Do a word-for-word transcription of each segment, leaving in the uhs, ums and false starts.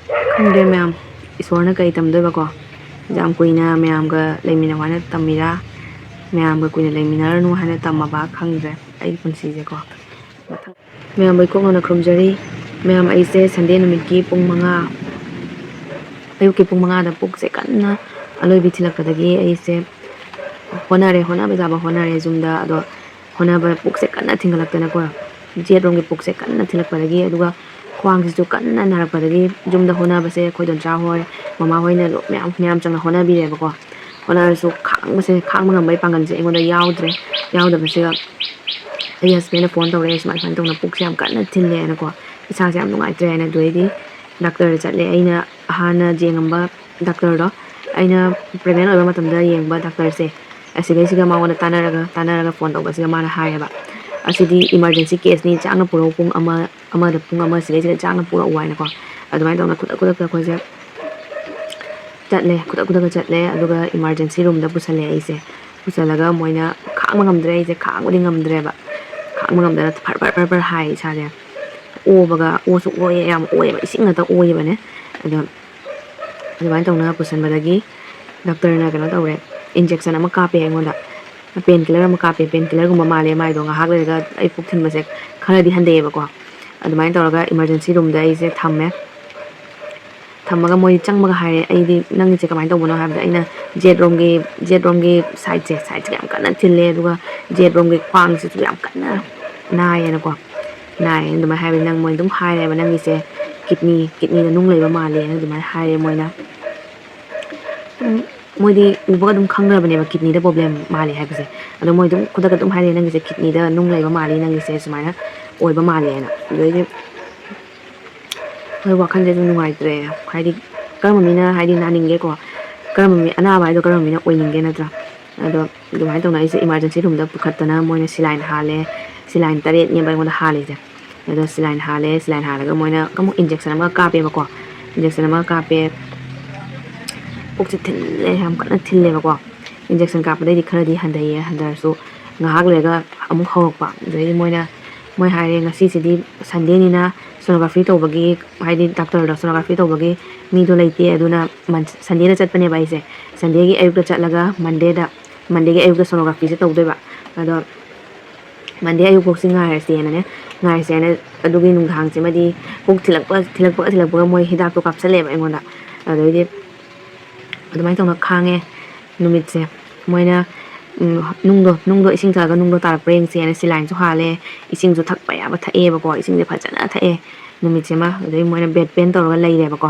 ꯈꯪꯗꯦ ꯃꯌꯥꯝ, ꯏꯁꯣꯔꯅ ꯀꯩ ꯇꯝꯗꯣꯏꯕꯀꯣ? ꯌꯥꯝ ꯀꯨꯏꯅ ꯃꯌꯥꯝꯒ ꯂꯩꯃꯤꯟꯅꯧ ꯍꯥꯏꯅ ꯇꯝꯃꯤꯔꯥ, ꯃꯌꯥꯝꯒ ꯀꯨꯏꯅ ꯂꯩꯃꯤꯟꯅꯔꯅꯨ ꯍꯥꯏꯅ ꯇꯝꯃꯕ? ꯈꯪꯗ꯭ꯔꯦ ꯑꯩꯒꯤ ꯄꯨꯟꯁꯤꯁꯦꯀꯣ꯫ ꯃꯊꯪ ꯃꯌꯥꯝꯕꯨ ꯏꯀꯣꯛꯅꯅ ꯈꯨꯔꯨꯝꯖꯔꯤ꯫ ꯃꯌꯥꯝ, ꯑꯩꯁꯦ ꯁꯟꯗꯦ ꯅꯨꯃꯤꯠꯀꯤ ꯄꯨꯡ ꯃꯉꯥ, ꯑꯌꯨꯛꯀꯤ ꯄꯨꯡ ꯃꯉꯥꯗ ꯄꯨꯛꯁꯦ ꯀꯟꯅ ꯑꯂꯣꯏꯕꯤ ꯊꯤꯜꯂꯛꯄꯗꯒꯤ ꯑꯩꯁꯦ ꯍꯣꯠꯅꯔꯦ, ꯍꯣꯠꯅꯕ ꯌꯥꯕ ꯍꯣꯠꯅꯔꯦ ꯌꯨꯝꯗ꯫ ꯑꯗꯣ ꯍꯣꯠꯅꯕ, ꯄꯨꯛꯁꯦ ꯀꯟꯅ ꯊꯤꯟꯒꯠꯂꯛꯇꯅꯀꯣ, ꯌꯦꯠꯔꯣꯝꯒꯤ ꯄꯨꯛꯁꯦ ꯀꯟꯅ ꯊꯤꯜꯂꯛꯄꯗꯒꯤ, ꯑꯗꯨꯒ ꯈ꯭ꯋꯥꯡꯁꯤꯁꯨ ꯀꯟꯅ ꯅꯥꯔꯛꯄꯗꯒꯤ ꯌꯨꯝꯗ ꯍꯣꯠꯅꯕꯁꯦ ꯑꯩꯈꯣꯏ ꯗꯣꯟꯆꯥ ꯍꯣꯏ, ꯃꯃꯥ ꯍꯣꯏꯅ ꯂꯣ-, ꯃꯌꯥꯝ, ꯃꯌꯥꯝ ꯆꯪꯅ ꯍꯣꯠꯅꯕꯤꯔꯦꯕꯀꯣ꯫ ꯍꯣꯠꯅꯔꯁꯨ ꯈꯥꯡꯕꯁꯦ, ꯈꯥꯡꯕ ꯉꯝꯕꯒꯤ ꯄꯥꯡꯒꯜꯁꯦ ꯑꯩꯉꯣꯟꯗ ꯌꯥꯎꯗ꯭ꯔꯦ꯫ ꯌꯥꯎꯗꯕꯁꯤꯒ ꯑꯩ ꯍꯁꯕꯦꯟꯗ ꯐꯣꯟ ꯇꯧꯔꯦ, "ꯁꯨꯃꯥꯏ ꯁꯨꯃꯥꯏꯅ ꯇꯧꯅ ꯄꯨꯛꯁꯦ ꯌꯥꯝ ꯀꯟꯅ ꯊꯤꯜꯂꯦꯅꯀꯣ, ꯏꯁꯥꯁꯦ ꯌꯥꯝ ꯅꯨꯡꯉꯥꯏꯇ꯭ꯔꯦ" ꯍꯥꯏꯅ꯫ ꯑꯗꯨꯗꯩꯗꯤ ꯗꯥꯛꯇꯔꯗ ꯆꯠꯂꯦ꯫ ꯑꯩꯅ ꯍꯥꯟꯅ ꯌꯦꯡꯉꯝꯕ ꯗꯥꯛꯇꯔꯗꯣ, ꯑꯩꯅ ꯄ꯭ꯔꯦꯒꯅꯦꯟ ꯑꯣꯏꯕ ꯃꯇꯝꯗ ꯌꯦꯡꯕ ꯗꯥꯛꯇꯔꯁꯦ, ꯑꯁꯤꯗꯩꯁꯤꯒ ꯃꯉꯣꯟꯗ ꯇꯥꯟꯅꯔꯒ, ꯇꯥꯟꯅꯔꯒ ꯐꯣꯟ ꯇꯧꯕꯁꯤꯒ ꯃꯥꯅ ꯍꯥꯏꯌꯦꯕ, "ꯑꯁꯤꯗꯤ ꯏꯃꯥꯔꯖꯦꯟꯁꯤ ꯀꯦꯁꯅꯤ, ꯆꯥꯛꯅ ꯄꯨꯔꯛꯎ, ꯄꯨꯡ ꯑꯃ, ꯑꯃꯗ, ꯄꯨꯡ ꯑꯃ ꯁꯤꯗꯩꯁꯤꯗ ꯆꯥꯛꯅ ꯄꯨꯔꯛꯎ" ꯍꯥꯏꯅꯀꯣ꯫ ꯑꯗꯨꯃꯥꯏꯅ ꯇꯧꯅ ꯈꯨꯗꯛ ꯈꯨꯗꯛꯇ ꯑꯩꯈꯣꯏꯁꯦ ꯆꯠꯂꯦ, ꯈꯨꯗꯛ ꯈꯨꯗꯛꯇ ꯆꯠꯂꯦ꯫ ꯑꯗꯨꯒ ꯏꯃꯥꯔꯖꯦꯟꯁꯤ ꯔꯨꯝꯗ ꯄꯨꯁꯜꯂꯦ ꯑꯩꯁꯦ꯫ ꯄꯨꯁꯜꯂꯒ ꯃꯣꯏꯅ ꯈꯥꯡꯕ ꯉꯝꯗ꯭ꯔꯦ, ꯑꯩꯁꯦ ꯈꯥꯡꯕꯗꯤ ꯉꯝꯗ꯭ꯔꯦꯕ꯫ ꯈꯥꯡꯕ ꯉꯝꯗꯅ ꯐꯔ ꯐꯔ ꯐꯔ ꯐꯔ ꯍꯥꯏ ꯏꯁꯥꯁꯦ꯫ ꯑꯣꯕꯒ, ꯑꯣꯁꯨ ꯑꯣꯏꯌꯦ, ꯌꯥꯝ ꯑꯣꯏꯌꯦꯕ, ꯏꯁꯤꯡ ꯉꯥꯛꯇ ꯑꯣꯏꯌꯦꯕꯅꯦ꯫ ꯑꯗꯣ ꯑꯗꯨꯃꯥꯏꯅ ꯇꯧꯅ ꯄꯨꯁꯟꯕꯗꯒꯤ ꯗꯥꯛꯇꯔꯅ ꯀꯩꯅꯣ ꯇꯧꯔꯦ, ꯏꯟꯖꯦꯛꯁꯟ ꯑꯃ ꯀꯥꯞꯄꯦ ꯑꯩꯉꯣꯟꯗ꯫ ꯄꯦꯟ ꯀꯤꯂꯔ ꯑꯃ ꯀꯥꯞꯄꯦ꯫ ꯄꯦꯟ ꯀꯤꯂꯔꯒꯨꯝꯕ ꯃꯥꯜꯂꯦ ꯃꯥꯏꯗꯣ, ꯉꯥꯏꯍꯥꯛ ꯂꯩꯔꯒ ꯑꯩ ꯄꯨꯛ ꯊꯤꯟꯕꯁꯦ ꯈꯔꯗꯤ ꯍꯟꯊꯩꯌꯦꯕꯀꯣ꯫ ꯑꯗꯨꯃꯥꯏꯅ ꯇꯧꯔꯒ ꯏꯃꯥꯔꯖꯦꯟꯁꯤ ꯔꯨꯝꯗ ꯑꯩꯁꯦ ꯊꯝꯃꯦ꯫ ꯊꯝꯃꯒ ꯃꯣꯏ ꯆꯪꯕꯒ ꯍꯥꯏꯔꯦ꯫ ꯑꯩꯗꯤ, "ꯅꯪꯒꯤꯁꯦ ꯀꯃꯥꯏꯅ ꯇꯧꯕꯅꯣ?" ꯍꯥꯏꯕꯗ ꯑꯩꯅ ꯖꯦꯠ ꯔꯣꯝꯒꯤ, ꯖꯦꯠ ꯔꯣꯝꯒꯤ ꯁꯥꯏꯠꯁꯦ, ꯁꯥꯏꯠꯁꯦ ꯌꯥꯝ ꯀꯟꯅ ꯊꯤꯜꯂꯦ, ꯑꯗꯨꯒ ꯖꯦꯠ ꯔꯣꯝꯒꯤ ꯈ꯭ꯋꯥꯡꯁꯤꯁꯨ ꯌꯥꯝ ꯀꯟꯅ ꯅꯥꯏꯌꯦꯅꯀꯣ꯫ ꯅꯥꯏꯌꯦꯅ ꯑꯗꯨꯃꯥꯏꯅ ꯍꯥꯏꯕꯗ ꯅꯪ, ꯃꯣꯏ ꯑꯗꯨꯝ ꯍꯥꯏꯔꯦꯕ, "ꯅꯪꯒꯤꯁꯦ ꯀꯤꯠꯅꯤ, ꯀꯤꯠꯅꯤꯗ ꯅꯨꯡ ꯂꯩꯕ ꯃꯥꯜꯂꯦꯅ" ꯑꯗꯨꯃꯥꯏꯅ ꯍꯥꯏꯔꯦ ꯃꯣꯏꯅ꯫ ꯎꯝ, ꯃꯣꯏꯗꯤ ꯎꯕꯒ ꯑꯗꯨꯝ ꯈꯪꯈ꯭ꯔꯕꯅꯦꯕ ꯀꯤꯠꯅꯤꯗ ꯄ꯭ꯔꯣꯕ꯭ꯂꯦꯝ ꯃꯥꯜꯂꯦ ꯍꯥꯏꯕꯁꯦ꯫ ꯑꯗꯣ ꯃꯣꯏ ꯑꯗꯨꯝ ꯈꯨꯗꯛꯇ ꯑꯗꯨꯝ ꯍꯥꯏꯔꯛꯑꯦ, "ꯅꯪꯒꯤꯁꯦ ꯀꯤꯠꯅꯤꯗ ꯅꯨꯡ ꯂꯩꯕ ꯃꯥꯜꯂꯤ, ꯅꯪꯒꯤꯁꯦ ꯁꯨꯃꯥꯏꯅ ꯑꯣꯏꯕ ꯃꯥꯜꯂꯦꯅ"꯫ ꯑꯗꯩꯗꯤ ꯑꯩꯈꯣꯏ ꯋꯥꯈꯜꯁꯦ ꯑꯗꯨꯝ ꯅꯨꯡꯉꯥꯏꯇ꯭ꯔꯦ꯫ ꯍꯥꯏꯗꯤ ꯀꯔꯝꯕ ꯃꯤꯅ, ꯍꯥꯏꯗꯤ ꯅꯥꯅꯤꯡꯒꯦꯀꯣ? ꯀꯔꯝꯕ ꯃꯤ, ꯑꯅꯥꯕ ꯍꯥꯏꯗꯣ ꯀꯔꯝꯕ ꯃꯤꯅ ꯑꯣꯏꯅꯤꯡꯒꯦ, ꯅꯠꯇ꯭ꯔꯥ? ꯑꯗꯣ ꯑꯗꯨꯃꯥꯏꯅ ꯇꯧꯅ ꯑꯩꯁꯦ ꯏꯃꯥꯔꯖꯦꯟꯁꯤ ꯔꯨꯝꯗ ꯄꯨꯈꯠꯇꯅ ꯃꯣꯏꯅ ꯁꯤꯂꯥꯏꯟ ꯍꯥꯜꯂꯦ꯫ ꯁꯤꯂꯥꯏꯟ ꯇꯔꯦꯠꯅꯦꯕ ꯑꯩꯉꯣꯟꯗ ꯍꯥꯜꯂꯤꯁꯦ꯫ ꯑꯗꯣ ꯁꯤꯂꯥꯏꯟ ꯍꯥꯜꯂꯦ꯫ ꯁꯤꯂꯥꯏꯟ ꯍꯥꯜꯂꯒ ꯃꯣꯏꯅ ꯑꯃꯨꯛ ꯏꯟꯖꯦꯛꯁꯟ ꯑꯃꯒ ꯀꯥꯞꯄꯦꯕꯀꯣ꯫ ꯏꯟꯖꯦꯛꯁꯟ ꯑꯃꯒ ꯀꯥꯞꯄꯦ꯫ ꯄꯨꯛꯁꯦ ꯊꯤꯜꯂꯦ, ꯌꯥꯝ ꯀꯟꯅ ꯊꯤꯜꯂꯦꯕꯀꯣ꯫ ꯏꯟꯖꯦꯛꯁꯟ ꯀꯥꯞꯄꯗꯩꯗꯤ ꯈꯔꯗꯤ ꯍꯟꯊꯩꯌꯦ꯫ ꯍꯟꯊꯔꯁꯨ ꯉꯥꯏꯍꯥꯛ ꯂꯩꯔꯒ ꯑꯃꯨꯛ ꯍꯧꯔꯛꯄ꯫ ꯑꯗꯩꯗꯤ ꯃꯣꯏꯅ, ꯃꯣꯏ ꯍꯥꯏꯔꯦ, "ꯉꯁꯤꯁꯤꯗꯤ ꯁꯟꯗꯦꯅꯤꯅ ꯁꯣꯅꯣꯒ꯭ꯔꯥꯐꯤ ꯇꯧꯕꯒꯤ, ꯍꯥꯏꯗꯤ ꯗꯥꯛꯇꯔꯗꯣ ꯁꯣꯅꯣꯒ꯭ꯔꯥꯐꯤ ꯇꯧꯕꯒꯤ ꯃꯤꯗꯣ ꯂꯩꯇꯦ꯫ ꯑꯗꯨꯅ ꯁꯟꯗꯦꯗ ꯆꯠꯄꯅꯦꯕ ꯑꯩꯁꯦ꯫ ꯁꯟꯗꯦꯒꯤ ꯑꯌꯨꯛꯇ ꯆꯠꯂꯒ ꯃꯟꯗꯦꯗ, ꯃꯟꯗꯦꯒꯤ ꯑꯌꯨꯛꯇ ꯁꯣꯅꯣꯒ꯭ꯔꯥꯐꯤꯁꯦ ꯇꯧꯗꯣꯏꯕ꯫ ꯑꯗꯣ ꯃꯟꯗꯦ ꯑꯌꯨꯛ ꯐꯥꯎꯁꯤ ꯉꯥꯏꯔꯁꯦꯅꯅꯦ, ꯉꯥꯏꯔꯁꯦꯅ, ꯑꯗꯨꯒꯤ ꯅꯨꯡꯗꯥꯡꯁꯤꯃꯗꯤ ꯄꯨꯛ ꯊꯤꯜꯂꯛꯄ, ꯊꯤꯜꯂꯛꯄꯒ, ꯊꯤꯜꯂꯛꯄꯒ ꯃꯣꯏ ꯍꯤꯗꯥꯛꯇꯣ ꯀꯥꯞꯁꯜꯂꯦꯕ ꯑꯩꯉꯣꯟꯗ꯫ ꯑꯗꯩꯗꯤ ꯑꯗꯨꯃꯥꯏꯅ ꯇꯧꯅ ꯈꯥꯡꯉꯦ ꯅꯨꯃꯤꯠꯁꯦ꯫ ꯃꯣꯏꯅ, ꯎꯝ, ꯅꯨꯡꯗꯣ, ꯅꯨꯡꯗꯣ ꯏꯁꯤꯡ ꯊꯛꯑꯒ ꯅꯨꯡꯗꯣ ꯇꯥꯔꯛꯄ꯭ꯔꯥ ꯌꯦꯡꯁꯦꯅ saline ꯁꯨ ꯍꯥꯜꯂꯦ꯫ ꯏꯁꯤꯡꯁꯨ ꯊꯛꯄ ꯌꯥꯕ ꯊꯛꯑꯦꯕꯀꯣ꯫ ꯏꯁꯤꯡꯁꯦ ꯐꯖꯅ ꯊꯛꯑꯦ ꯅꯨꯃꯤꯠꯁꯤꯃ꯫ ꯑꯗꯩ ꯃꯣꯏꯅ bed pan ꯇꯧꯔꯒ ꯂꯩꯔꯦꯕꯀꯣ꯫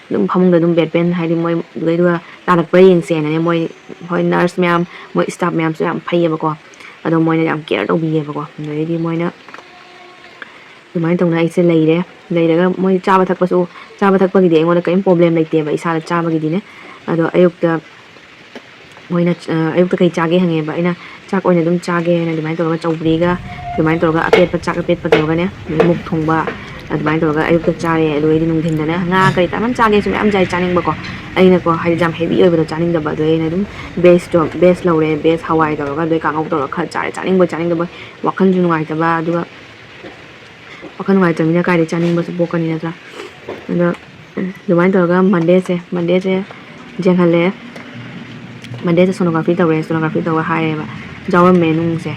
ꯑꯗꯨꯝ ꯐꯃꯨꯡꯗ ꯑꯗꯨꯝ bed pan, ꯍꯥꯏꯗꯤ ꯃꯣꯏ ꯑꯗꯨꯗꯩꯗꯨꯒ ꯇꯥꯔꯛꯄ꯭ꯔꯥ ꯌꯦꯡꯁꯦꯅꯅꯦ꯫ ꯃꯣꯏ, ꯍꯣꯏ, nurse ꯃꯌꯥꯝ, ꯃꯣꯏ staff ꯃꯌꯥꯝꯁꯨ ꯌꯥꯝ ꯐꯩꯌꯦꯕꯀꯣ꯫ ꯑꯗꯣ ꯃꯣꯏꯅ ꯌꯥꯝ care ꯇꯧꯕꯤꯌꯦꯕꯀꯣ꯫ ꯑꯗꯩꯗꯤ ꯃꯣꯏꯅ ꯑꯗꯨꯃꯥꯏꯅ ꯇꯧꯅ ꯑꯩꯁꯦ ꯂꯩꯔꯦ꯫ ꯂꯩꯔꯒ ꯃꯣꯏ ꯆꯥꯕ ꯊꯛꯄꯁꯨ, ꯆꯥꯕ ꯊꯛꯄꯒꯤꯗꯤ ꯑꯩꯉꯣꯟꯗ ꯀꯔꯤꯝ problem ꯂꯩꯇꯦꯕ, ꯏꯁꯥꯗ ꯆꯥꯕꯒꯤꯗꯤꯅꯦ꯫ ꯑꯗꯣ ꯑꯌꯨꯛꯇ ꯃꯣꯏꯅ, ꯑ, "ꯑꯌꯨꯛꯇ ꯀꯩ ꯆꯥꯒꯦ?" ꯍꯪꯉꯦꯕ꯫ ꯑꯩꯅ, "ꯆꯥꯛ ꯑꯣꯏꯅ ꯑꯗꯨꯝ ꯆꯥꯒꯦ" ꯍꯥꯏꯅ ꯑꯗꯨꯃꯥꯏꯅ ꯇꯧꯔꯒ ꯆꯧꯒ꯭ꯔꯤꯒ ꯑꯗꯨꯃꯥꯏꯅ ꯇꯧꯔꯒ ꯑꯄꯦꯠꯄ, ꯆꯥꯛ ꯑꯄꯦꯠꯄ ꯇꯧꯔꯒꯅꯦ, ꯃꯨꯛ ꯊꯣꯡꯕ, ꯑꯗꯨꯃꯥꯏꯅ ꯇꯧꯔꯒ ꯑꯌꯨꯛꯇ ꯆꯥꯔꯦ꯫ ꯑꯗꯨ ꯑꯩꯗꯤ ꯅꯨꯡꯊꯤꯟꯗꯅ ꯉꯥ ꯀꯔꯤ ꯀꯔꯥ ꯃꯌꯥꯝ ꯆꯥꯒꯦꯁꯨ ꯃꯌꯥꯝ ꯆꯥꯏ ꯆꯥꯅꯤꯡꯕꯀꯣ꯫ ꯑꯩꯅꯀꯣ, ꯍꯥꯏꯗꯤ ꯌꯥꯝ heavy ꯑꯣꯏꯕꯗꯣ ꯆꯥꯅꯤꯡꯗꯕ꯫ ꯑꯗꯨ ꯑꯩꯅ ꯑꯗꯨꯝ veg ꯇꯣ, veg ꯂꯧꯔꯦ, veg ꯍꯋꯥꯏ ꯇꯧꯔꯒ, ꯑꯗꯩ ꯀꯥꯡꯉꯧ ꯇꯧꯔꯒ ꯈꯔ ꯆꯥꯔꯦ꯫ ꯆꯥꯅꯤꯡꯕꯣꯏ ꯆꯥꯅꯤꯡꯗꯕꯣꯏ ꯋꯥꯈꯜꯁꯨ ꯅꯨꯡꯉꯥꯏꯇꯕ, ꯑꯗꯨꯒ ꯋꯥꯈꯜ ꯅꯨꯡꯉꯥꯏꯇꯕꯅꯤꯅ ꯀꯥꯏꯗꯩ ꯆꯥꯅꯤꯡꯕꯁꯨ ꯄꯣꯛꯀꯅꯤ, ꯅꯠꯇ꯭ꯔꯥ? ꯑꯗꯣ ꯑꯗꯨꯃꯥꯏꯅ ꯇꯧꯔꯒ ꯃꯟꯗꯦꯁꯦ, ꯃꯟꯗꯦꯁꯦ ꯌꯦꯡꯍꯜꯂꯦ꯫ ꯃꯟꯗꯦꯁꯦ sonography ꯇꯧꯔꯦ, sonography ꯇꯧꯔ ꯍꯥꯏꯔꯦꯕ, ꯌꯥꯎꯔꯝꯃꯦ ꯅꯨꯡꯁꯦ꯫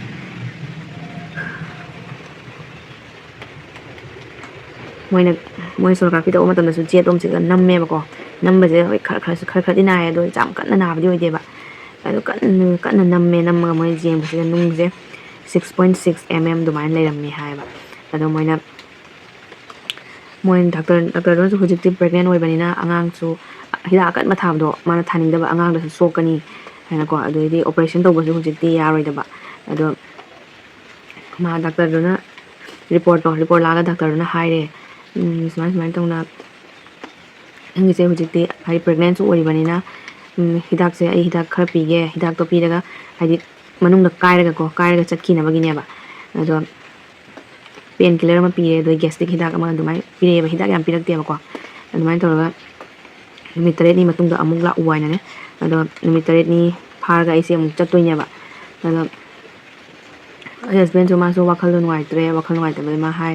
ꯃꯣꯏꯅ, ꯃꯣꯏ sonography ꯇꯧꯕ ꯃꯇꯝꯗꯁꯨ ꯆꯦꯠ ꯑꯃꯁꯤꯒ ꯅꯝꯃꯦꯕꯀꯣ꯫ ꯅꯝꯕꯁꯦ ꯍꯣꯏ ꯈꯔ ꯈꯔꯁꯨ, ꯈꯔ ꯈꯔꯗꯤ ꯅꯥꯏ, ꯑꯗꯣ ꯌꯥꯝ ꯀꯟꯅ ꯅꯥꯕꯗꯤ ꯑꯣꯏꯗꯦꯕ꯫ ꯑꯗꯣ ꯀꯟꯅ, ꯀꯟꯅ ꯅꯝꯃꯦ, ꯅꯝꯃꯒ ꯃꯣꯏ ꯌꯦꯡꯕꯁꯤꯗ ꯅꯨꯡꯁꯦ six point six mm ꯑꯗꯨꯃꯥꯏꯅ ꯂꯩꯔꯝꯃꯦ ꯍꯥꯏꯌꯦꯕ꯫ ꯑꯗꯣ ꯃꯣꯏꯅ, ꯃꯣꯏ ꯗꯥꯛꯇꯔ, ꯗꯥꯛꯇꯔꯗꯨꯅꯁꯨ ꯍꯧꯖꯤꯛꯇꯤ pregnant ꯑꯣꯏꯕꯅꯤꯅ ꯑꯉꯥꯡꯁꯨ ꯍꯤꯗꯥꯛ ꯑꯀꯟꯕ ꯊꯥꯕꯗꯣ ꯃꯥꯅ ꯊꯥꯅꯤꯡꯗꯕ, ꯑꯉꯥꯡꯗꯁꯨ ꯁꯣꯛꯀꯅꯤ ꯍꯥꯏꯅꯀꯣ꯫ ꯑꯗꯨꯗꯩꯗꯤ operation ꯇꯧꯕꯁꯨ ꯍꯧꯖꯤꯛꯇꯤ ꯌꯥꯔꯣꯏꯗꯕ꯫ ꯑꯗꯣ ꯃꯥ ꯗꯥꯛꯇꯔꯗꯨꯅ reportꯇꯣ, report ꯂꯥꯛꯑꯒ ꯗꯥꯛꯇꯔꯗꯨꯅ ꯍꯥꯏꯔꯦ, "ꯎꯝ, ꯁꯨꯃꯥꯏ, ꯁꯨꯃꯥꯏꯅ ꯇꯧꯅ ꯅꯪꯒꯤꯁꯦ ꯍꯧꯖꯤꯛꯇꯤ ꯍꯥꯏꯗꯤ pregnantꯁꯨ ꯑꯣꯏꯔꯤꯕꯅꯤꯅ, ꯎꯝ, ꯍꯤꯗꯥꯛꯁꯦ ꯑꯩ ꯍꯤꯗꯥꯛ ꯈꯔ ꯄꯤꯒꯦ, ꯍꯤꯗꯥꯛꯇꯣ ꯄꯤꯔꯒ ꯍꯥꯏꯗꯤ ꯃꯅꯨꯡꯗ ꯀꯥꯏꯔꯒꯀꯣ, ꯀꯥꯏꯔꯒ ꯆꯠꯈꯤꯅꯕꯒꯤꯅꯦꯕ꯫ ꯑꯗꯣ pain killer ꯑꯃ ꯄꯤꯔꯦ, ꯑꯗꯩ gastric ꯍꯤꯗꯥꯛ ꯑꯃ ꯑꯗꯨꯃꯥꯏꯅ ꯄꯤꯔꯛꯑꯦꯕ, ꯍꯤꯗꯥꯛ ꯌꯥꯝ ꯄꯤꯔꯛꯇꯦꯕꯀꯣ꯫ ꯑꯗꯨꯃꯥꯏꯅ ꯇꯧꯔꯒ ꯅꯨꯃꯤꯠ ꯇꯔꯦꯠꯅꯤ ꯃꯇꯨꯡꯗ ꯑꯃꯨꯛ ꯂꯥꯛꯎ ꯍꯥꯏꯅꯅꯦ꯫ ꯑꯗꯣ ꯅꯨꯃꯤꯠ ꯇꯔꯦꯠꯅꯤ ꯐꯥꯔꯒ ꯑꯩꯁꯦ ꯑꯃꯨꯛ ꯆꯠꯇꯣꯏꯅꯦꯕ꯫ ꯑꯗꯣ ꯑꯩ husbandꯁꯨ ꯃꯥꯁꯨ ꯋꯥꯈꯜꯗꯣ ꯅꯨꯡꯉꯥꯏꯇ꯭ꯔꯦ, ꯋꯥꯈꯜ ꯅꯨꯡꯉꯥꯏꯇꯕꯗꯤ ꯃꯥ ꯍꯥꯏ,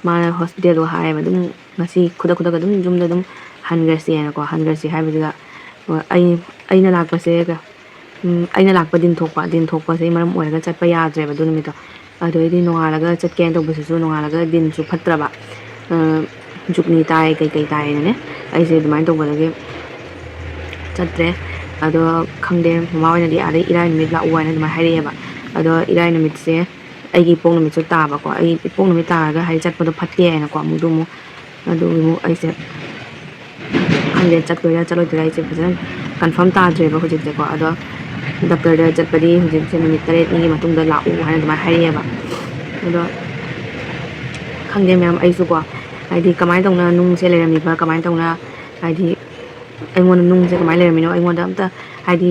ꯃꯥꯅ ꯍꯣꯁꯄꯤꯇꯥꯜꯗꯣ ꯍꯥꯏꯌꯦꯕ, ꯑꯗꯨꯝ ꯉꯁꯤ ꯈꯨꯗꯛ ꯈꯨꯗꯛ ꯑꯗꯨꯝ ꯌꯨꯝꯗ ꯑꯗꯨꯝ ꯍꯟꯈ꯭ꯔꯁꯦꯅꯀꯣ꯫ ꯍꯟꯈ꯭ꯔꯁꯤ ꯍꯥꯏꯕꯁꯤꯗ ꯑꯩ, ꯑꯩꯅ ꯂꯥꯛꯄꯁꯦ, ꯎꯝ, ꯑꯩꯅ ꯂꯥꯛꯄ ꯗꯤꯟ ꯊꯣꯛꯄ, ꯗꯤꯟ ꯊꯣꯛꯄꯁꯦ ꯃꯔꯝ ꯑꯣꯏꯔꯒ ꯆꯠꯄ ꯌꯥꯗ꯭ꯔꯦꯕ ꯑꯗꯨ ꯅꯨꯃꯤꯠꯇꯣ꯫ ꯑꯗꯨꯗꯩꯗꯤ ꯅꯣꯡꯉꯥꯜꯂꯒ ꯆꯠꯀꯦꯅ ꯇꯧꯕꯁꯤꯁꯨ ꯅꯣꯡꯉꯥꯜꯂꯒ ꯗꯤꯟꯁꯨ ꯐꯠꯇ꯭ꯔꯕ, ꯑ, ꯖꯨꯛꯅꯤ ꯇꯥꯏ ꯀꯩꯀꯩ ꯇꯥꯏꯅꯅꯦ꯫ ꯑꯩꯁꯦ ꯑꯗꯨꯃꯥꯏꯅ ꯇꯧꯕꯗꯒꯤ ꯆꯠꯇ꯭ꯔꯦ꯫ ꯑꯗꯣ ꯈꯪꯗꯦ, ꯃꯃꯥ ꯍꯣꯏꯅꯗꯤ ꯑꯥꯗꯩ ꯏꯔꯥꯏ ꯅꯨꯃꯤꯠ ꯂꯥꯛꯎ ꯍꯥꯏꯅ ꯑꯗꯨꯃꯥꯏꯅ ꯍꯥꯏꯔꯛꯑꯦꯕ꯫ ꯑꯗꯣ ꯏꯔꯥꯏ ꯅꯨꯃꯤꯠꯁꯦ ꯑꯩꯒꯤ ꯏꯄꯣꯛ ꯅꯨꯃꯤꯠꯁꯨ ꯇꯥꯕꯀꯣ꯫ ꯑꯩ ꯏꯄꯣꯛ ꯅꯨꯃꯤꯠ ꯇꯥꯔꯒ ꯍꯥꯏꯗꯤ ꯆꯠꯄꯗꯣ ꯐꯠꯇꯦ ꯍꯥꯏꯅꯀꯣ, ꯑꯃꯨꯛꯁꯨ ꯑꯃꯨꯛ, ꯑꯗꯨꯒꯤ ꯑꯃꯨꯛ ꯑꯩꯁꯦ ꯈꯪꯗꯦ, ꯆꯠꯇꯣꯏꯔꯥ ꯆꯠꯂꯣꯏꯗꯣꯏꯔꯥ ꯑꯩꯁꯦ ꯐꯖꯅ ꯀꯟꯐꯥꯔꯝ ꯇꯥꯗ꯭ꯔꯦꯕ ꯍꯧꯖꯤꯛꯁꯦꯀꯣ꯫ ꯑꯗꯣ ꯗꯣꯛꯇꯔꯗ ꯆꯠꯄꯗꯤ ꯍꯧꯖꯤꯛꯁꯦ ꯅꯨꯃꯤꯠ ꯇꯔꯦꯠꯅꯤꯒꯤ ꯃꯇꯨꯡꯗ ꯂꯥꯛꯎ ꯍꯥꯏꯅ ꯑꯗꯨꯃꯥꯏꯅ ꯍꯥꯏꯔꯛꯑꯦꯕ꯫ ꯑꯗꯣ ꯈꯪꯗꯦ ꯃꯌꯥꯝ, ꯑꯩꯁꯨꯀꯣ, ꯍꯥꯏꯗꯤ ꯀꯃꯥꯏꯅ ꯇꯧꯅ ꯅꯨꯡꯁꯦ ꯂꯩꯔꯝꯃꯤꯕ, ꯀꯃꯥꯏꯅ ꯇꯧꯅ, ꯍꯥꯏꯗꯤ ꯑꯩꯉꯣꯟꯗ ꯅꯨꯡꯁꯦ ꯀꯃꯥꯏꯅ ꯂꯩꯔꯝꯃꯤꯅꯣ, ꯑꯩꯉꯣꯟꯗ ꯑꯝꯇ, ꯍꯥꯏꯗꯤ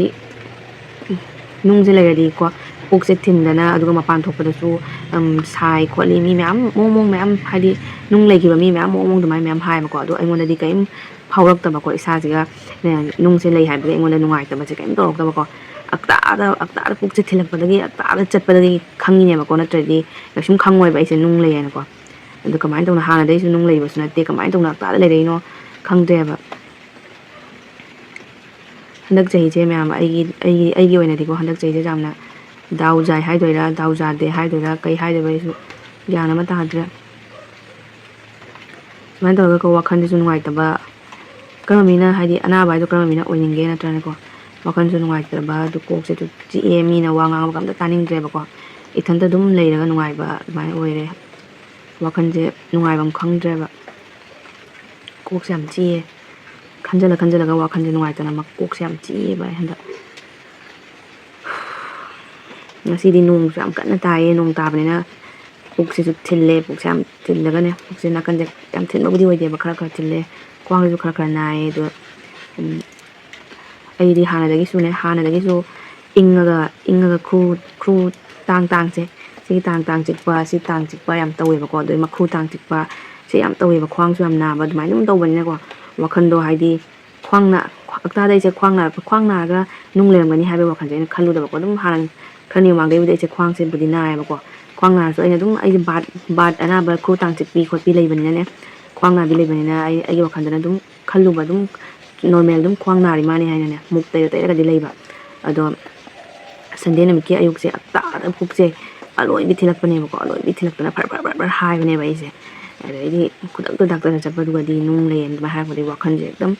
ꯅꯨꯡꯁꯦ ꯂꯩꯔꯗꯤꯀꯣ, ꯄꯨꯛꯁꯦ ꯊꯤꯟꯗꯅ, ꯑꯗꯨꯒ ꯃꯄꯥꯟ ꯊꯣꯛꯄꯗꯁꯨ, ꯎꯝ, ꯁꯥꯏ ꯈꯣꯠꯂꯤ, ꯃꯤ ꯃꯌꯥꯝ ꯃꯑꯣꯡ ꯃꯑꯣꯡ ꯃꯌꯥꯝ, ꯍꯥꯏꯗꯤ ꯅꯨꯡ ꯂꯩꯈꯤꯕ ꯃꯤ ꯃꯌꯥꯝ ꯃꯑꯣꯡ ꯃꯑꯣꯡ ꯑꯗꯨꯃꯥꯏꯅ ꯃꯌꯥꯝ ꯍꯥꯏꯌꯦꯕꯀꯣ꯫ ꯑꯗꯣ ꯑꯩꯉꯣꯟꯗꯗꯤ ꯀꯔꯤꯝ ꯐꯥꯎꯔꯛꯇꯕꯀꯣ, ꯏꯁꯥꯁꯤꯒ, ꯅꯦ, ꯅꯨꯡꯁꯦ ꯂꯩ ꯍꯥꯏꯕꯒꯤ ꯑꯩꯉꯣꯟꯗ ꯅꯨꯡꯉꯥꯏꯇꯕꯁꯦ ꯀꯔꯤꯝ ꯇꯧꯔꯛꯇꯕꯀꯣ꯫ ꯑꯛꯇꯥꯗ, ꯑꯛꯇꯥꯗ ꯄꯨꯛꯁꯦ ꯊꯤꯜꯂꯛꯄꯗꯒꯤ, ꯑꯛꯇꯥꯗ ꯆꯠꯄꯗꯒꯤ ꯈꯪꯉꯤꯅꯦꯕꯀꯣ, ꯅꯠꯇ꯭ꯔꯗꯤ ꯀꯩꯁꯨꯝ ꯈꯪꯉꯣꯏꯕ ꯑꯩꯁꯦ ꯅꯨꯡ ꯂꯩ ꯍꯥꯏꯅꯀꯣ꯫ ꯑꯗꯣ ꯀꯃꯥꯏꯅ ꯇꯧꯅ, ꯍꯥꯟꯅꯗꯩꯁꯨ ꯅꯨꯡ ꯂꯩꯕꯁꯨ ꯅꯠꯇꯦ, ꯀꯃꯥꯏꯅ ꯇꯧꯅ ꯑꯛꯇꯥꯗ ꯂꯩꯔꯛꯏꯅꯣ ꯈꯪꯗ꯭ꯔꯦꯕ꯫ ꯍꯟꯗꯛ ꯆꯍꯤꯁꯦ ꯃꯌꯥꯝ, ꯑꯩꯒꯤ, ꯑꯩꯒꯤ, ꯑꯩꯒꯤ ꯑꯣꯏꯅꯗꯤꯀꯣ, ꯍꯟꯗꯛ ꯆꯍꯤꯁꯦ ꯌꯥꯝꯅ ꯗꯥꯎ ꯌꯥꯏ ꯍꯥꯏꯗꯣꯏꯔꯥ, ꯗꯥꯎ ꯌꯥꯗꯦ ꯍꯥꯏꯗꯣꯏꯔꯥ, ꯀꯩ ꯍꯥꯏꯗꯣꯏꯕ, ꯑꯩꯁꯨ ꯒ꯭ꯌꯥꯟ ꯑꯃ ꯇꯥꯗ꯭ꯔꯦ꯫ ꯁꯨꯃꯥꯏꯅ ꯇꯧꯔꯒꯀꯣ, ꯋꯥꯈꯜꯗꯁꯨ ꯅꯨꯡꯉꯥꯏꯇꯕ, ꯀꯔꯝꯕ ꯃꯤꯅ, ꯍꯥꯏꯗꯤ ꯑꯅꯥꯕ ꯍꯥꯏꯗꯣ ꯀꯔꯝꯕ ꯃꯤꯅ ꯑꯣꯏꯅꯤꯡꯒꯦ, ꯅꯠꯇ꯭ꯔꯅꯦꯀꯣ? ꯋꯥꯈꯜꯁꯨ ꯅꯨꯡꯉꯥꯏꯇꯕ, ꯑꯗꯨ ꯀꯣꯛꯁꯦ ꯑꯗꯨꯝ ꯆꯤꯛꯑꯦ, ꯃꯤꯅ ꯋꯥ ꯉꯥꯡꯕꯒ ꯑꯝꯇ ꯇꯥꯅꯤꯡꯗ꯭ꯔꯦꯕꯀꯣ꯫ ꯏꯊꯟꯇ ꯑꯗꯨꯝ ꯂꯩꯔꯒ ꯅꯨꯡꯉꯥꯏꯕ ꯑꯗꯨꯃꯥꯏꯅ ꯑꯣꯏꯔꯦ꯫ ꯋꯥꯈꯜꯁꯦ ꯅꯨꯡꯉꯥꯏꯐꯝ ꯈꯪꯗ꯭ꯔꯦꯕ꯫ ꯀꯣꯛꯁꯦ ꯌꯥꯝ ꯆꯤꯛꯑꯦ꯫ ꯈꯟꯖꯤꯜꯂ ꯈꯟꯖꯤꯜꯂꯒ ꯋꯥꯈꯜꯁꯦ ꯅꯨꯡꯉꯥꯏꯇꯅ ꯃ-, ꯀꯣꯛꯁꯦ ꯌꯥꯝ ꯆꯤꯛꯑꯦꯕ ꯑꯩ ꯍꯟꯗꯛ꯫ ꯉꯁꯤꯗꯤ ꯅꯣꯡꯁꯨ ꯌꯥꯝ ꯀꯟꯅ ꯇꯥꯏꯌꯦ꯫ ꯅꯣꯡ ꯇꯥꯕꯅꯤꯅ ꯄꯨꯛꯁꯤꯁꯨ ꯊꯤꯜꯂꯦ꯫ ꯄꯨꯛꯁꯦ ꯌꯥꯝ ꯊꯤꯜꯂꯒꯅꯦ, ꯄꯨꯛꯁꯦ ꯅꯥꯀꯟꯁꯦ ꯌꯥꯝ ꯊꯤꯟꯕꯕꯨꯗꯤ ꯑꯣꯏꯗꯦꯕ, ꯈꯔ ꯈꯔ ꯊꯤꯜꯂꯦ꯫ ꯈ꯭ꯋꯥꯡꯁꯤꯁꯨ ꯈꯔ ꯈꯔ ꯅꯥꯏꯌꯦ꯫ ꯑꯗꯣ, ꯎꯝ, ꯑꯩꯗꯤ ꯍꯥꯟꯅꯗꯒꯤꯁꯨꯅꯦ, ꯍꯥꯟꯅꯗꯒꯤꯁꯨ ꯏꯪꯉꯒ, ꯏꯪꯉꯒ ꯈꯨꯔꯨ, ꯈꯨꯔꯨ ꯇꯥꯡ ꯇꯥꯡꯁꯦ, ꯁꯤꯒꯤ ꯇꯥꯡ ꯇꯥꯡ ꯆꯤꯛꯄ, ꯁꯤ ꯇꯥꯡ ꯆꯤꯛꯄ ꯌꯥꯝ ꯇꯧꯋꯦꯕꯀꯣ꯫ ꯑꯗꯩ ꯃꯈꯨ ꯇꯥꯡ ꯆꯤꯛꯄ, ꯁꯤ ꯌꯥꯝ ꯇꯧꯋꯦꯕ꯫ ꯈ꯭ꯋꯥꯡꯁꯨ ꯌꯥꯝ ꯅꯥꯕ, ꯑꯗꯨꯃꯥꯏꯅ ꯑꯗꯨꯝ ꯇꯧꯕꯅꯤꯅꯀꯣ, ꯋꯥꯈꯜꯗꯣ ꯍꯥꯏꯗꯤ ꯈ꯭ꯋꯥꯡ ꯅꯥ-, ꯑꯛꯇꯥꯗ ꯑꯩꯁꯦ ꯈ꯭ꯋꯥꯡ ꯅꯥꯔꯛꯄ, ꯈ꯭ꯋꯥꯡ ꯅꯥꯔꯒ ꯅꯨꯡ ꯂꯩꯔꯝꯒꯅꯤ ꯍꯥꯏꯕꯒꯤ ꯋꯥꯈꯜꯁꯦ ꯑꯩꯅ ꯈꯜꯂꯨꯗꯕꯀꯣ꯫ ꯑꯗꯨꯝ ꯍꯥꯟꯅ ꯈꯔ ꯃꯃꯥꯡꯗꯩꯕꯨꯗꯤ ꯑꯩꯁꯦ ꯈ꯭ꯋꯥꯡꯁꯦꯕꯨꯗꯤ ꯅꯥꯏꯌꯦꯕꯀꯣ꯫ ꯈ꯭ꯋꯥꯡ ꯅꯥꯔꯁꯨ ꯑꯩꯅ ꯑꯗꯨꯝ ꯑꯩꯒꯤ ꯕꯥꯠ ꯕꯥꯠ ꯑꯅꯥꯕ ꯈꯨꯔꯨ ꯇꯥꯡ ꯆꯤꯛꯄꯤ ꯈꯣꯠꯄꯤ ꯂꯩꯕꯅꯤꯅꯅꯦ, ꯈ꯭ꯋꯥꯡ ꯅꯥꯕꯤ ꯂꯩꯕꯅꯤꯅ ꯑꯩ ꯑꯩꯒꯤ ꯋꯥꯈꯜꯗꯅ ꯑꯗꯨꯝ ꯈꯜꯂꯨꯕ ꯑꯗꯨꯝ ꯅꯣꯔꯃꯦꯜ ꯑꯗꯨꯝ ꯈ꯭ꯋꯥꯡ ꯅꯥꯔꯤ ꯃꯥꯅꯤ ꯍꯥꯏꯅꯅꯦ ꯃꯨꯛ ꯇꯩꯔ ꯇꯩꯔꯒꯗꯤ ꯂꯩꯕ꯫ ꯑꯗꯣ ꯁꯟꯗꯦ ꯅꯨꯃꯤꯠꯀꯤ ꯑꯌꯨꯛꯁꯦ ꯍꯞꯇꯥꯗ ꯄꯨꯛꯁꯦ ꯑꯂꯣꯏꯕꯤ ꯊꯤꯜꯂꯛꯄꯅꯦꯕꯀꯣ꯫ ꯑꯂꯣꯏꯕꯤ ꯊꯤꯜꯂꯛꯇꯅ ꯐꯔ ꯐꯔ ꯐꯔ ꯐꯔ ꯍꯥꯏꯕꯅꯦꯕ ꯑꯩꯁꯦ꯫ ꯑꯗꯩꯗꯤ ꯈꯨꯗꯛꯇ ꯗꯥꯛꯇꯔꯗ ꯆꯠꯄꯗꯨꯒꯗꯤ ꯅꯨꯡ ꯂꯩꯌꯦꯅ ꯑꯗꯨꯃꯥꯏꯅ ꯍꯥꯏꯔꯛꯄꯗꯒꯤ ꯋꯥꯈꯜꯁꯦ ꯑꯗꯨꯝ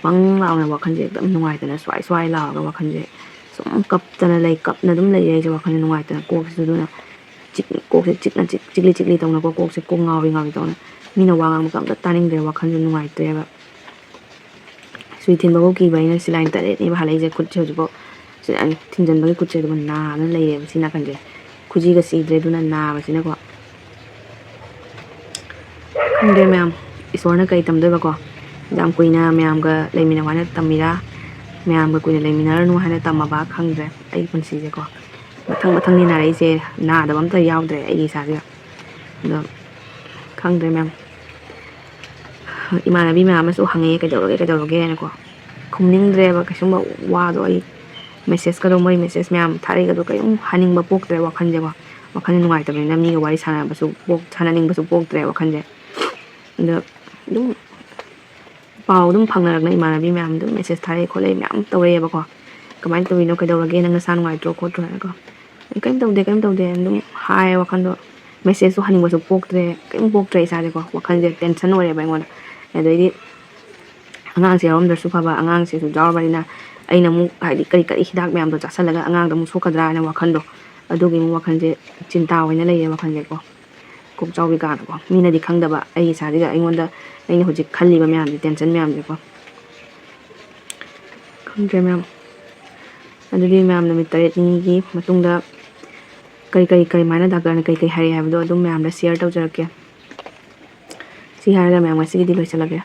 ꯕꯪ ꯂꯥꯎꯅ ꯋꯥꯈꯜꯁꯦ ꯑꯗꯨꯝ ꯅꯨꯡꯉꯥꯏꯇꯅ ꯁ꯭ꯋꯥꯏ ꯁ꯭ꯋꯥꯏ ꯂꯥꯎꯔꯒ ꯋꯥꯈꯜꯁꯦ ꯁꯨꯝ ꯀꯞꯇꯅ ꯂꯩ꯫ ꯀꯞꯅ ꯑꯗꯨꯝ ꯂꯩꯔꯦ ꯑꯩꯁꯦ ꯋꯥꯈꯜꯁꯦ ꯅꯨꯡꯉꯥꯏꯇꯅ꯫ ꯀꯣꯛꯁꯤꯁꯨ ꯑꯗꯨꯅ ꯆꯤꯛ ꯀꯣꯛꯁꯦ ꯆꯤꯛꯅ ꯆꯤꯛ ꯆꯤꯛꯂꯤ ꯆꯤꯛꯂꯤ ꯇꯧꯅꯀꯣ꯫ ꯀꯣꯛꯁꯦ ꯀꯣꯛ ꯉꯥꯎꯔꯤ ꯉꯥꯎꯔꯤ ꯇꯧꯅ꯫ ꯃꯤꯅ ꯋꯥ ꯉꯥꯡꯕꯒ ꯑꯝꯇ ꯇꯥꯅꯤꯡꯗ꯭ꯔꯦ꯫ ꯋꯥꯈꯜꯁꯦ ꯅꯨꯡꯉꯥꯏꯇ꯭ꯔꯦꯕ꯫ ꯁꯨꯏ ꯊꯤꯟꯕꯕꯨ ꯀꯤꯕ ꯑꯩꯅ ꯁꯤꯂꯥꯏꯟ ꯇꯔꯦꯠꯅꯦꯕ ꯍꯥꯜꯂꯛꯏꯁꯦ꯫ ꯈꯨꯠꯁꯦ ꯍꯧꯖꯤꯛꯐꯥꯎ ꯁꯤꯂꯥꯏꯟ ꯊꯤꯟꯖꯟꯕꯒꯤ ꯈꯨꯠꯁꯦ ꯑꯗꯨꯝ ꯅꯥꯗꯅ ꯂꯩꯔꯦꯕ ꯁꯤ ꯅꯥꯀꯟꯁꯦ꯫ ꯈꯨꯖꯤꯒ ꯁꯤꯗ꯭ꯔꯦ ꯑꯗꯨꯅ ꯅꯥꯕꯁꯤꯅꯀꯣ꯫ ꯈꯪꯗꯦ ꯃꯌꯥꯝ, ꯏꯁꯣꯔꯅ ꯀꯔꯤ ꯇꯝꯗꯣꯏꯕꯀꯣ? ꯌꯥꯝ ꯀꯨꯏꯅ ꯃꯌꯥꯝꯒ ꯂꯩꯃꯤꯟꯅꯧ ꯍꯥꯏꯅ ꯇꯝꯃꯤꯔꯥ, ꯃꯌꯥꯝꯒ ꯀꯨꯏꯅ ꯂꯩꯃꯤꯟꯅꯔꯅꯨ ꯍꯥꯏꯅ ꯇꯝꯃꯕ? ꯈꯪꯗ꯭ꯔꯦ ꯑꯩꯒꯤ ꯄꯨꯟꯁꯤꯁꯦꯀꯣ꯫ ꯃꯊꯪ ꯃꯊꯪꯅꯤ ꯅꯥꯔꯛꯏꯁꯦ, ꯅꯥꯗꯕ ꯑꯝꯇ ꯌꯥꯎꯗ꯭ꯔꯦ ꯑꯩꯒꯤ ꯏꯁꯥꯁꯤꯗ꯫ ꯑꯗꯣ ꯈꯪꯗ꯭ꯔꯦ ꯃꯌꯥꯝ, ꯏꯃꯥꯟꯅꯕꯤ ꯃꯌꯥꯝ ꯑꯃꯁꯨ ꯍꯪꯉꯛꯑꯦ, "ꯀꯩꯗꯧꯔꯒꯦ, ꯀꯩꯗꯧꯔꯒꯦ?" ꯍꯥꯏꯅꯀꯣ꯫ ꯈꯨꯝꯅꯤꯡꯗ꯭ꯔꯦꯕ ꯀꯩꯁꯨꯝꯕ ꯋꯥꯗꯣ꯫ ꯑꯩ ꯃꯦꯁꯦꯖꯀꯗꯣ, ꯃꯣꯏ ꯃꯦꯁꯦꯖ ꯃꯌꯥꯝ ꯊꯥꯔꯛꯏꯒꯗꯣ ꯀꯔꯤꯝ ꯍꯥꯏꯅꯤꯡꯕ ꯄꯣꯛꯇ꯭ꯔꯦ ꯋꯥꯈꯜꯁꯦꯀꯣ꯫ ꯋꯥꯈꯜ ꯅꯨꯡꯉꯥꯏꯇꯕꯅꯤꯅ ꯃꯤꯒ ꯋꯥꯔꯤ ꯁꯥꯟꯅꯕꯁꯨ ꯄꯣꯛ-, ꯁꯥꯟꯅꯅꯤꯡꯕꯁꯨ ꯄꯣꯛꯇ꯭ꯔꯦ ꯋꯥꯈꯜꯁꯦ꯫ ꯑꯗꯣ ꯑꯗꯨꯝ ꯄꯥꯎ ꯑꯗꯨꯝ ꯐꯪꯅꯔꯛꯅ ꯏꯃꯥꯟꯅꯕꯤ ꯃꯌꯥꯝ ꯑꯗꯨꯝ ꯃꯦꯁꯦꯖ ꯊꯥꯔꯛꯑꯦ ꯈꯣꯠꯂꯛꯑꯦ ꯃꯌꯥꯝ ꯇꯧꯔꯛꯑꯦꯕꯀꯣ꯫ "ꯀꯃꯥꯏꯅ ꯇꯧꯔꯤꯅꯣ, ꯀꯩꯗꯧꯔꯒꯦ, ꯅꯪ ꯅꯁꯥ ꯅꯨꯡꯉꯥꯏꯇ꯭ꯔꯣ ꯈꯣꯠꯇ꯭ꯔꯣ?" ꯍꯥꯏꯅꯀꯣ꯫ "ꯀꯩꯝ ꯇꯧꯗꯦ, ꯀꯩꯝ ꯇꯧꯗꯦ" ꯑꯗꯨꯝ ꯍꯥꯏꯌꯦ ꯋꯥꯈꯜꯗꯣ꯫ ꯃꯦꯁꯦꯖꯁꯨ ꯍꯟꯅꯤꯡꯕꯁꯨ ꯄꯣꯛꯇ꯭ꯔꯦ, ꯀꯩꯝ ꯄꯣꯛꯇ꯭ꯔꯦ ꯏꯁꯥꯁꯦꯀꯣ꯫ ꯋꯥꯈꯜꯁꯦ ꯇꯦꯟꯁꯟ ꯑꯣꯏꯔꯦꯕ ꯑꯩꯉꯣꯟꯗ꯫ ꯑꯗꯩꯗꯤ ꯑꯉꯥꯡꯁꯦ ꯌꯥꯎꯔꯝꯗ꯭ꯔꯁꯨ ꯐꯕ, ꯑꯉꯥꯡꯁꯤꯁꯨ ꯌꯥꯎꯔꯕꯅꯤꯅ ꯑꯩꯅ ꯑꯃꯨꯛ ꯍꯥꯏꯗꯤ ꯀꯔꯤ ꯀꯔꯤ ꯍꯤꯗꯥꯛ ꯃꯌꯥꯝꯗꯣ ꯆꯥꯁꯜꯂꯒ ꯑꯉꯥꯡꯗ ꯑꯃꯨꯛ ꯁꯣꯛꯀꯗ꯭ꯔꯥ ꯍꯥꯏꯅ ꯋꯥꯈꯜꯗꯣ, ꯑꯗꯨꯒꯤ ꯑꯃꯨꯛ ꯋꯥꯈꯜꯁꯦ ꯆꯤꯟꯇꯥ ꯑꯣꯏꯅ ꯂꯩꯔꯦ ꯋꯥꯈꯜꯁꯦꯀꯣ꯫ ꯀꯣꯛ ꯆꯥꯎꯕꯤ ꯀꯥꯅꯀꯣ꯫ ꯃꯤꯅꯗꯤ ꯈꯪꯗꯕ ꯑꯩꯒꯤ ꯏꯁꯥꯁꯤꯗ, ꯑꯩꯉꯣꯟꯗ, ꯑꯩꯅ ꯍꯧꯖꯤꯛ ꯈꯜꯂꯤꯕ ꯃꯌꯥꯝꯁꯦ, ꯇꯦꯟꯁꯟ ꯃꯌꯥꯝꯁꯦꯀꯣ꯫ ꯈꯪꯗ꯭ꯔꯦ ꯃꯌꯥꯝ꯫ ꯑꯗꯨꯗꯤ ꯃꯌꯥꯝ ꯅꯨꯃꯤꯠ ꯇꯔꯦꯠꯅꯤꯒꯤ ꯃꯇꯨꯡꯗ ꯀꯔꯤ ꯀꯔꯤ, ꯀꯔꯤꯃꯥꯏꯅ ꯗꯥꯛꯇꯔꯅ ꯀꯔꯤ ꯀꯔꯤ ꯍꯥꯏꯔꯛꯑꯦ ꯍꯥꯏꯕꯗꯣ ꯑꯗꯨꯝ ꯃꯌꯥꯝꯗ ꯁꯤꯌꯔ ꯇꯧꯖꯔꯛꯀꯦ꯫ ꯁꯤ ꯍꯥꯏꯔꯒ ꯃꯌꯥꯝ ꯉꯁꯤꯒꯤꯗꯤ ꯂꯣꯏꯁꯤꯜꯂꯒꯦ꯫